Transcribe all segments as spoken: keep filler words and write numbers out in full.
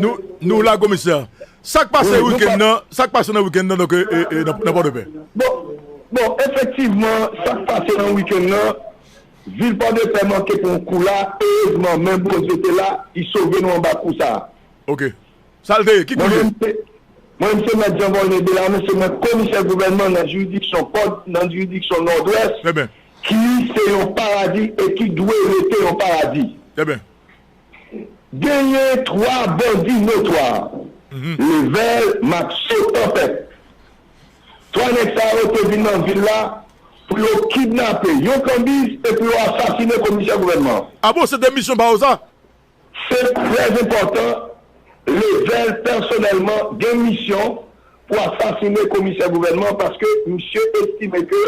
Nou, nou la, komisè. Sa k pase wikenn nan, sa k pase nan wikenn nan, donk, e, e, e, nan, nan Pòdepè? Bon, bon, efektivman, sa k pase nan wikenn nan, vil Pòdepè manke pran kou la, erezman, men Bondye te la, li sove nou anba kou sa a. Ok. Sa l te ye? Ki kou l ye? Mwen menm se, mwen menm se mèt Jean Volney Bellarmé, se mwen komisè gouvènman nan jiridiksyon Pòd, nan jiridiksyon Nòdwès, ki se yon paradi e ki dwe rete yon paradi. Trè byen. Genyen twa bandi notwa, Level, Maxo, Tanpèt. Twa nèg sa yo te vin nan vil la pou yo kidnape yon kanbiz e pou yo asasine komisè gouvènman. A bon, se te misyon pa yo sa? Se trè enpòtan, Level pèsonèlman gen misyon pou asasine komisè gouvènman paske misye estime ke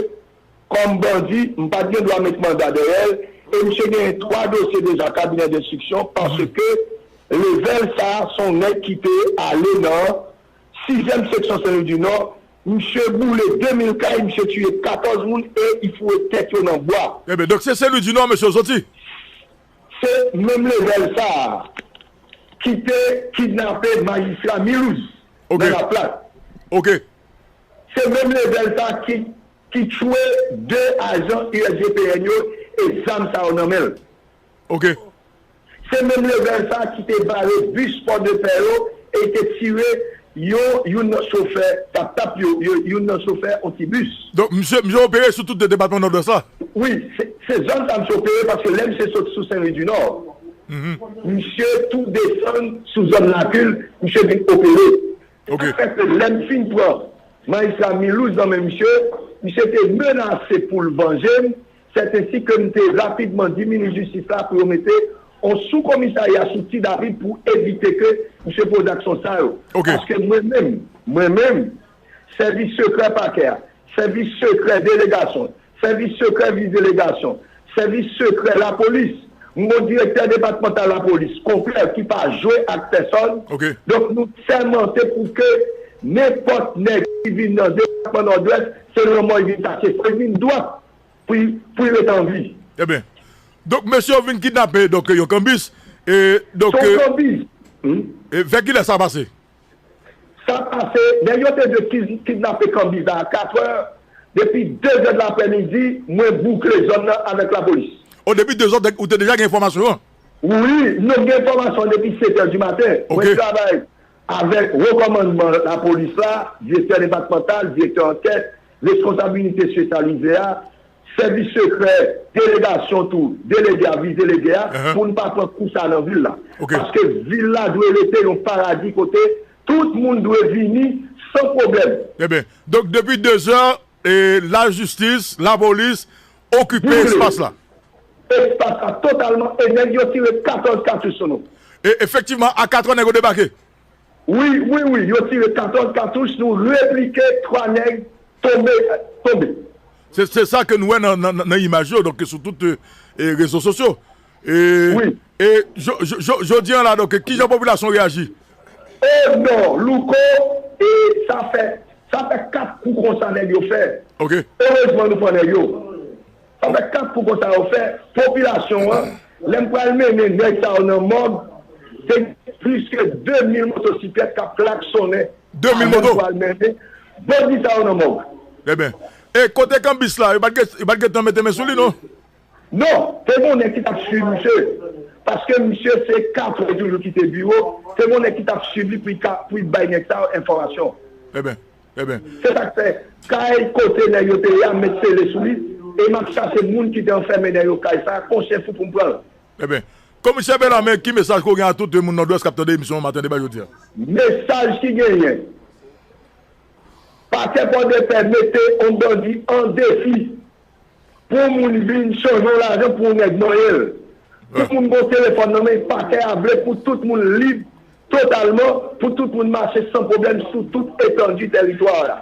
kòm bandi, m pa t gen dwa met manda dèyè l, e misye genyen twa dosye deja kabinè denstriksyon, paske Level sa a, se yon nèg ki te ale nan sizyèm seksyon Sen Lwi di Nò, misye boule de mil kay, misye tiye katòz moun e li foure tèt yo nan bwa. Ebyen, donk se Sen Lwi di Nò, mesye yo soti? Se menm Level sa a ki te kidnape majistra Milouz nan Laplat. Ok. Se menm Level sa a ki, ki tchwe de ajan U S G P N yo e zam sa yo nan men l. Ok. Se menm Level sa a ki te bare bis Pòdepè yo e te tire yon, youn nan chofè, tap tap yo, yo, youn nan chofè yon ti bis. Donk, misye, misye opere sou tout depatman Nòdwès la? Wi, se, se zòn sa misye opere paske lè misye soti sou Sen Lwi di Nò, misye tou desann sou zòn Lakil, misye vin opere. Se sa k fè ke lè m fin pran majistra Milouz nan men misye, misye te menase pou l vanje m, sètensi ke m te rapidman di minis jistis la pou yo mete yon sou komisarya sou Ti David pou evite ke misye poze aksyon sa yo. Paske mwen menm, mwen menm, sèvis sekrè pakè a, sèvis sekrè delegasyon, sèvis sekrè vis delegasyon, sèvis sekrè lapolis, m gon direktè depatmantal lapolis konplè ki pa jwe ak pèsòn. Donk nou sèmante pou ke nenpòt nèg ki vin nan depatman Nòdwès, se lanmò li vin chache, fò li vin dwat pou, pou li ret an vi. Trè byen. Donk mesye yo vin kidnape, donk, yon kanbis. E, donk, se yon kanbis. E vè kilè sa pase? Sa pase, nèg yo te dwe kidnape kanbis la a katrè. Depi dezè de laprèmidi, mwen boukle zòn nan avèk lapolis. O, depi dezè, ou te deja gen enfòmasyon an? Wi, nou gen enfòmasyon depi setè di maten. Mwen travay avèk wo kòmandman lapolis la, direktè depatmantal, direktè ankèt, responsab inite espesyalize a, sèvis sekrè, delegasyon tou, delege a, vis delege a, pou n pa pran kou sa nan vil la. Paske vil la dwe rete yon paradi kote tout moun dwe vini san pwoblèm. Trè byen. Donk, depi dezè, e, lajistis, lapolis okipe espas la. Espas la totalman, e nèg yo tire katòz katouch sou nou. E efektivman, a katrè nèg yo debake. Wi, wi, wi, yo tire katòz katouch, nou replike, twa nèg tonbe, tonbe. Se, se sa ke nou wè nan, nan, nan imaj yo, donk, sou tout, e, rezo sosyo. E, e jo-, jo-, jo-, jodi an la, donk, kijan popilasyon reyaji? O non, Louko, e sa fè, sa fè kat kou konsa nèg yo fè. Erezman nou pran nèg yo. Sa fè kat kou konsa yo fè, popilasyon an, lè m pral mennen nèg sa yo nan mòg, se plis ke de mil motosiklèt k ap klaksonnen avan m pral mennen bandi sa yo nan mòg. Trè byen. E kote kanbis la, yo pa t gen, yo pa t gentan mete men sou li, non? Non, te gen yon nèg ki t ap swiv misye. Paske misye se katrè toujou kite biwo, te gen yon nèg ki t ap swiv li pou l ka, pou l bay nèg sa yo enfòmasyon. Trè byen. Trè byen. Se sa k fè, kay kote nèg yo te ye a, m met sele sou li, e m ap chache moun ki te anfèmen nèg yo kay sa a, kon chen fou pou m pran l. Trè byen. Komisè Bellarmé, ki mesaj ke w gen a tout moun Nòdwès k ap tande emisyon Maten Deba jodi a? Mesaj ki genyen, pakè Pòdepè mete yon bandi an defi. Pou moun vin chanje yon lajan pou yon nèg manyen l. Pou moun gen yon telefòn nan men, pakè a vle pou tout moun lib totalman, pou tout moun mache san pwoblèm sou tout etandi tèritwa a.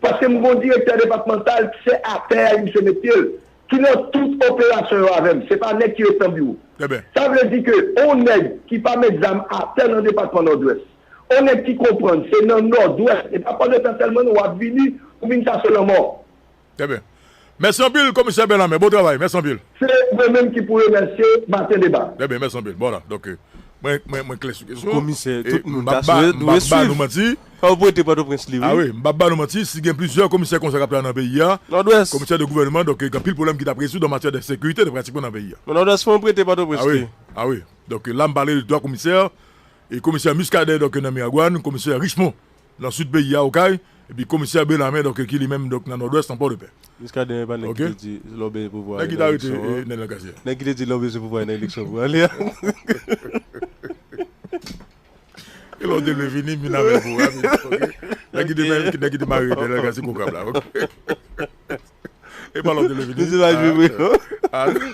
Paske m gen yon direktè depatmantal ki se atè a misye met pye l, ki nan tout operasyon yo avè m. Se pa nèg ki ret nan biwo. Sa vle di ke yon nèg ki pa met zam atè nan depatman Nòdwès, yon nèg ki konprann se nan Nòdwès, e pa Pòdepè sèlman non, w ap vini, ou vin chache lanmò. Trè byen. Mèsi anpil, Komisè Bellarmé. Bon travay. Mèsi anpil. Se mwen menm ki pou remèsye Maten Deba. Trè byen, mèsi anpil. Bon, la, donk, euh, Mwen, mwen, mwen klè sou kesyon. Komisè, tout moun ta sou, nou e swiv. Fò w prete Pòtoprens li, wi. Ah wi, m p ap ba nou manti, si gen plizyè komisè konsa k ap travay nan peyi a, Nòdwès, komisè de gouvènman, donk, gen anpil pwoblèm ki t ap rezoud an matyè de sekirite, de pratikman nan peyi a. Nan Nòdwès, fò w prete Pòtoprens li. Ah wi, ah wi. Donk, la, m pale de twa komisè, e komisè Muscadin, donk, nan Miragwàn, komisè Richemond, nan sid peyi a, Okay, epi komisè Bellarmé, donk, ki li menm, donk, nan Nòdwès, nan Pòdepè. Muscadin, e pa nèg ki te di lè w bezwen pouvwa, nèg ki te arete Nènèl Cassier. Nèg ki te di lè w bezwen pouvwa, nan eleksyon pou ale a. E lè w te vle vini, vin avè l pou, ok. Nèg ki te, nèg ki te mare Nènèl Cassier kou krab la, ok. E pa lè w te vle vini. Misye pa jwe vre, non.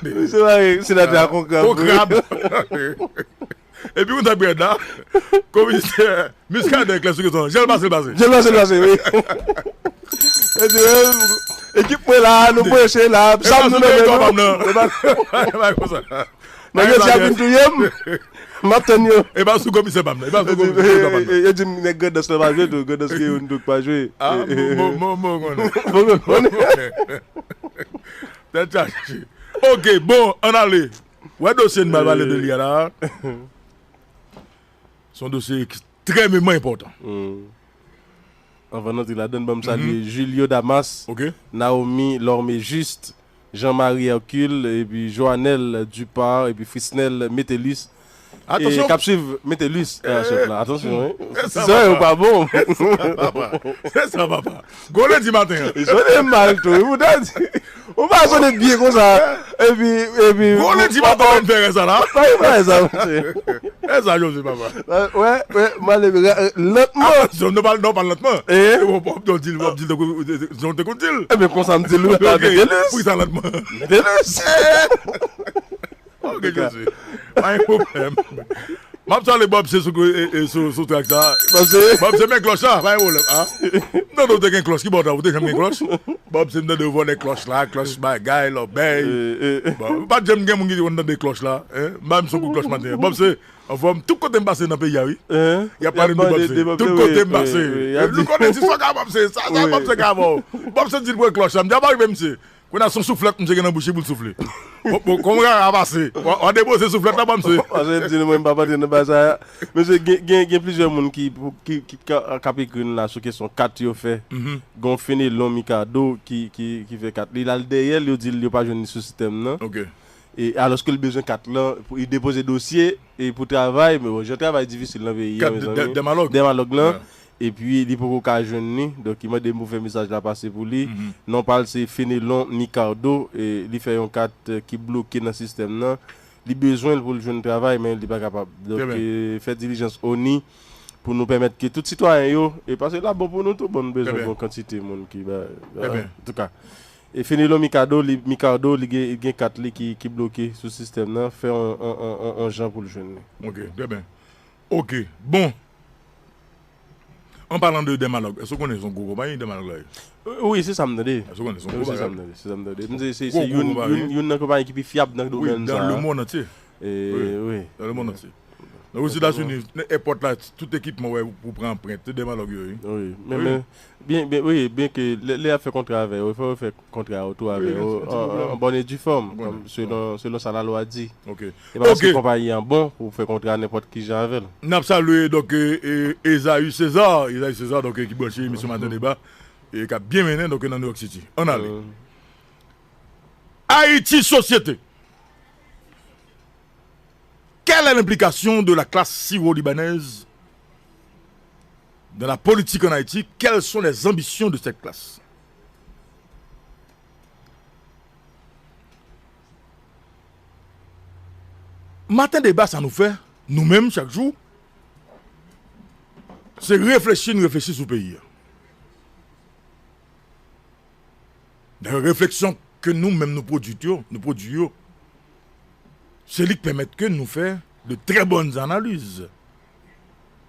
Misye mare senatè a kou krab. Kou krab. Epi ou t ap gad la, komisè Muscadin klè sou kesyon an. Jan l pase, l pase. Jan l pase, l pase, wi. E di, eh, ekip mwen la, nou branche la, zam nou nan men nou. E pa, e pa konsa. Nèg yo di ap vin touye m. M ap tann yo. E pa sou komisè pa m nan. E pa sou komisè pa m nan. Yo di m nèg Grandans lan pa jwe tou. Grandans gen youn tou k pa jwe. Ah, bon, bon, bon, bon, konnen. Bon, bon, bon. Tèt chaje. Ok, bon, ann ale. Wè dosye n pral pale de li a la. Se yon dosye ekstrèmeman enpòtan. Anvan n antre ladan, ban m salye Julio Damas, Naomi Lormé Juste, Jean Marie Hercule, epi Joanel Dupart, epi Frisnel Metellus. Atansyon. K ap swiv Metellus, chèf la. Atansyon, wi. Se sa, papa. Se sa, papa. Gwo lendi maten an. Li sone mal tou, wi, pou ta di. Ou pa sone byen konsa. Epi, epi. Gwo lendi maten an, fè sa la. Pa gen bagay sa, mesye. E sa, Jozye, papa. Wè, wè, m ale lantman. Atansyon, nou pale, nou pale lantman. W ap di l, w ap di l, tankou, jan w te konn di l. Ebyen, konsa m di l, wi, Metellus. Pou ki sa lantman? Metellus. Ok, Jozye. Pa gen pwoblèm. M ap salye Bob, se sou, e, e, sou, sou trak sa. Bob, se men klòch la, pa gen pwoblèm, a. M tande w te gen klòch, ki bò w te janm gen klòch? Bob, se m tande w vòlè klòch la, klòch bagay, lòbèy. Bon, pa t janm gen moun ki te konn tande klòch la, en? M ba m son kout klòch maten an. Bob, se, anfòm, tout kote m pase nan peyi a, wi. Y ap pale m de Bob, se. Tout kote m pase. Nou konnen ti soka Bob, se, sa, sa, Bob, se ka avè w. Bob, se di l pran klòch la. M di, a pa rive, misye. Kounye a se yon souflèt misye gen nan bouch li pou l soufle. Bon, bon, kòman w ka pase? W a, w a depoze souflèt la, ban m se. Paske m di nou, mwen, m pa antre nan bagay sa a. Mesye, gen, gen, gen plizyè moun ki, ki, ki ka, k ap ekri n la sou kesyon kat yo fè. Gen yon Fenelon Mikado ki, ki, ki fè kat li. L al dèyè l, yo di l yo pa jwenn li sou sistèm nan. E alòske l bezwen kat lan, pou, li depoze dosye e pou travay, men bon, jan travay difisil nan peyi a, mezanmi. Dèmalòg. Dèmalòg lan. Epi li poko ka jwenn li. Donk, li mande m pou fè mesaj la pase pou li. Non pa l se Fenelon Micardo. E li fè yon kat, eh, ki bloke nan sistèm nan. Li bezwen l pou l jwenn travay, men li pa kapab. Donk, eh, fè dilijans ONI pou nou pèmèt ke tout sitwayen yo, e paske l ap bon pou nou tou, bon, nou bezwen yon kantite moun ki ba, antouka. E Fenelon Micardo, li, Micardo, li gen, li gen kat li ki, ki bloke sou sistèm nan, fè yon, yon, yon, yon, yon jan pou l jwenn li. Ok, trè byen. Ok, bon. An palan de dèmalòg, èske w konnen se yon gwo konpayi dèmalòg la ye? Wi, se sa m tande. Èske w konnen se yon gwo konpayi? Wi, se sa m tande, se sa m tande. M se, se, se youn, youn, youn nan konpayi ki pi fyab nan domèn sa a. Wi, dans le monde entier. Wi, wi. Dans le monde entier. Donk, Ozetazini, nan èpòt la, tout ekipman w wè pou pran anprent, se dèmalòg yo ye. Wi, men, men, byen, byen, wi, byen ke lè, lè y ap fè kontra avè yo, fò yo fè kontra yo tou avè yo, an, an, an bòn e di fòm, selon, selon sa lalwa di. Ok. E pa paske konpayi an bon pou w fè kontra nenpòt ki jan avè l. N ap salye, donk, e, e, Esaü César, Esaü César, donk, ki branche emisyon Maten Deba, e k ap byen mennen, donk, nan New York City. Ann ale. Ayiti Sosyete. Quelle est l'implication de la classe syro-libanaise dans la politique en Haïti? Quelles sont les ambitions de cette classe? Maten Deba, sa nou fè, nou menm, chak jou, se reflechi, n reflechi sou peyi a. Dayè, refleksyon ke nou menm nou pwodui yo, nou pwodui yo, se li k pèmèt ke nou fè de trè bòn analiz.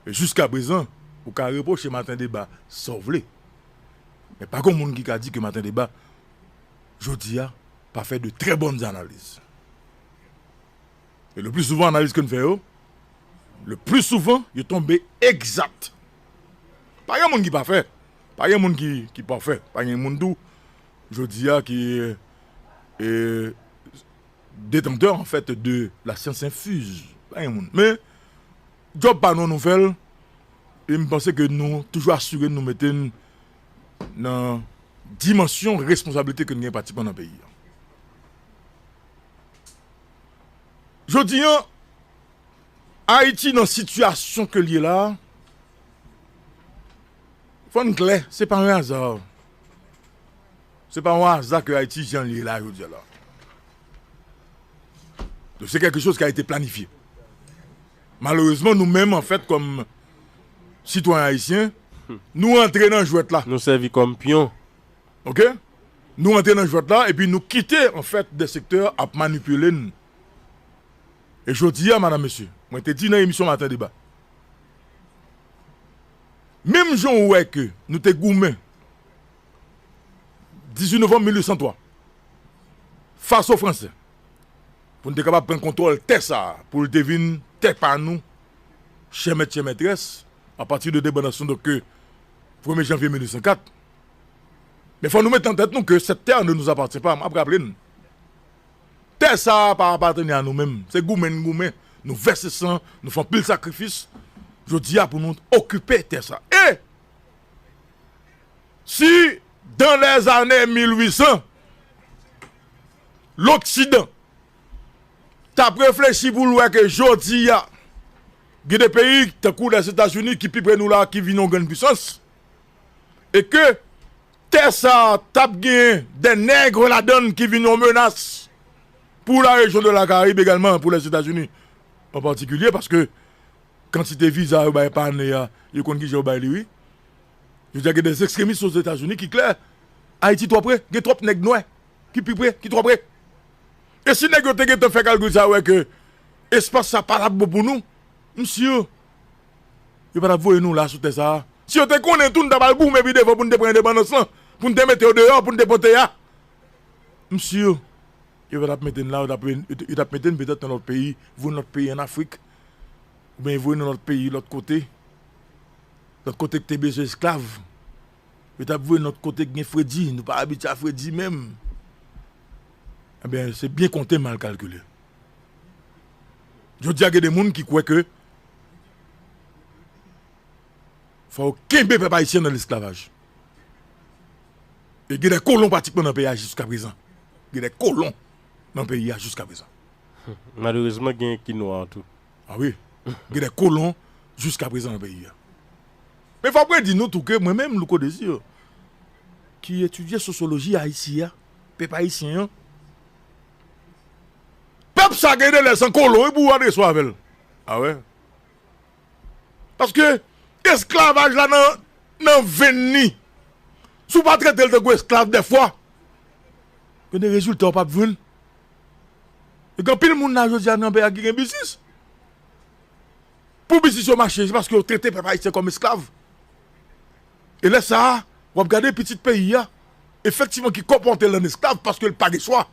E jiskaprezan, ou ka repwoche Maten Deba sa w vle. Men pa gen moun ki ka di ke Maten Deba, jodi a, pa fè de trè bòn analiz. E le pli souvan, analiz ke n fè yo, le pli souvan, yo tonbe egzat. Pa gen moun ki pafè. Pa gen moun ki, ki pafè. Pa gen moun tou, jodi a, ki, e, détenteur, en fait, de la science infuse. Pa gen moun. Men, Djòb pa nou, nou fè l. E m panse ke nou toujou asire n, nou mete n nan dimansyon responsablite ke n gen pratikman nan peyi a. Jodi a, Ayiti nan sitiyasyon ke l ye la, fò n klè, se pa yon aza. Se pa yon aza ke Ayiti jan l ye la jodi a la. Donc, c'est quelque chose qui a été planifié. Malerezman, nou menm, anfèt, kòm sitwayen ayisyen, nou antre nan jwèt la. Nou sèvi kòm pyon. Oke? Nou antre nan jwèt la, epi nou kite, anfèt, de sektè ap manipile n. E jodi a, madam, mesye, mwen te di nan emisyon Maten Deba, menm jan w wè ke nou te goumen dizuit novanm mil uit san twa, fas o Fransè, pou n te kapab pran kontwòl tè sa a, pou l te vin tè pa nou, chè mèt, chè mètrès, apati de depandans nou, donk, ke premye janvye mil uit san kat. Men fò nou mete nan tèt nou ke cette terre ne nous appartient pas. M ap raple n, tè sa a pa apateni a nou menm. Se goumen n goumen. Nou vèse san, nou fè anpil sakrifis. Jodi a pou nou okipe tè sa. E si dans les années mil uit san, Loksidan t ap reflechi pou l wè ke jodi a, gen de peyi tankou Lèzetazini ki pi pre nou la, ki vin yon grann pwisans, e ke tè sa a t ap gen de nèg ladan l ki vin yon menas pou la rejyon de la Karayib egalman, pou Lèzetazini an patikilye, paske kantite viza yo bay pa ane a, yo konn kijan yo bay li, wi. Yo di a gen de ekstremis Ozetazini ki klè. Ayiti twò pre, gen twòp nèg nwè ki pi pre, ki twò pre. E si nèg yo te gentan fè kalkil sa yo, wè ke espas sa pa t ap bon pou nou, m si yo pa t ap voye nou la sou tè sa a. Si yo te konnen tou, n t ap al goumen pi devan pou n te pran endepandans lan, pou n te mete yo deyò, pou n te pote a. M si yo pa t ap mete n la, yo t ap, yo t ap mete n petèt nan lòt peyi, voye n lòt peyi ann Afrik, oubyen voye n nan lòt peyi, lòt kote, lòt kote ki te bezwen esklav. Yo t ap voye n lòt kote ki gen fredi, nou pa abitye a fredi menm. Ebyen, se byen konte, mal kalkile. Jodi a, gen de moun ki kwè ke fò yo kenbe pèp ayisyen nan lesklavaj. E gen de kolon pratikman nan peyi a jiskaprezan. Gen de kolon nan peyi a jiskaprezan. Malerezman, gen ki nwa tou. A wi. Gen de kolon jiskaprezan nan peyi a. Men fò mwen di nou tou ke mwen menm, Louko Désir, ki etidye sosyoloji Ayiti a, pèp ayisyen an, pèp sa gen de lè se kolon, wi, pou w adrese w avè l. A wè. Paske esklavaj la nan, nan venn li. Si w pa trete l tankou esklav dèfwa, gen de rezilta w p ap jwenn. E gen anpil moun la jodi a nan peyi a ki gen biznis. Pou biznis yo mache, se paske yo trete pèp ayisyen kòm esklav. E lè sa a, w ap gade pitit peyi a, efektivman ki konpòte l an esklav paske l pa gen chwa.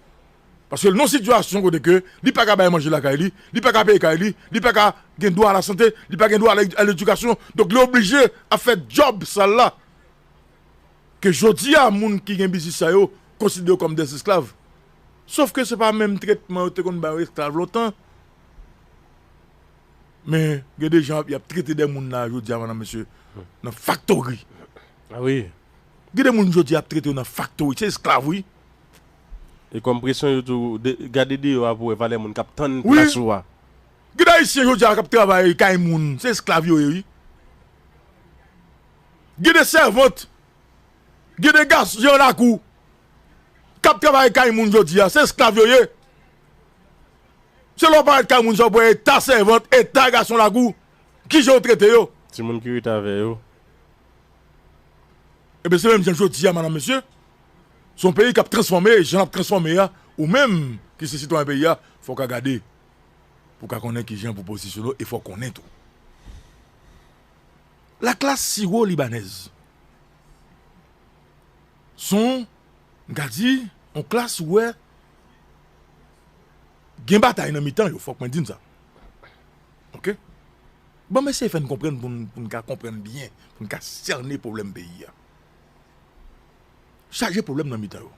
Paske l nan sitiyasyon kote ke li pa ka bay manje lakay li, li pa ka peye kay li, li pa ka gen dwa a lasante, li pa gen dwa a lè-, a ledikasyon. Donk, li oblije ap fè djòb sal la. Ke jodi a, moun ki gen biznis sa yo konsidere yo kòm dèzesklav. Sof ke se pa menm tretman yo te konn bay yon esklav lontan. Men, gen de jan y ap trete de moun la, jodi a, madam, mesye, nan faktori. A wi. Gen de moun jodi a ap trete yo nan faktori, se esklav, wi. E kòm presyon yo tou, de, gade deyò a pou wè valè moun k ap tann plas ou a. Gen de Ayisyen jodi a k ap travay kay moun, se esklav yo ye, wi. Gen de sèvant, gen de gason jan lakou k ap travay kay moun jodi a, se esklav yo ye. Se lè w parèt kay moun sa, w wè eta sèvant, eta gason lakou, kijan yo trete yo. Timoun ki rete avè yo. Ebyen, se menm jan jodi a, madam, mesye. Se yon peyi k ap transfòme, e jan l ap transfòme a, ou menm ki se sitwayen peyi a, fò w ka gade pou w ka konnen kijan pou w pozisyone w, e fò w konnen tou. Laklas siwo libanèz. Se yon, m ka di, yon klas ou wè gen batay nan mitan yo, fòk mwen di n sa. Oke? Bon, m eseye fè n konprann pou n, pou n ka konprann byen, pou n ka sène pwoblèm peyi a. Chaje pwoblèm nan mitan yo.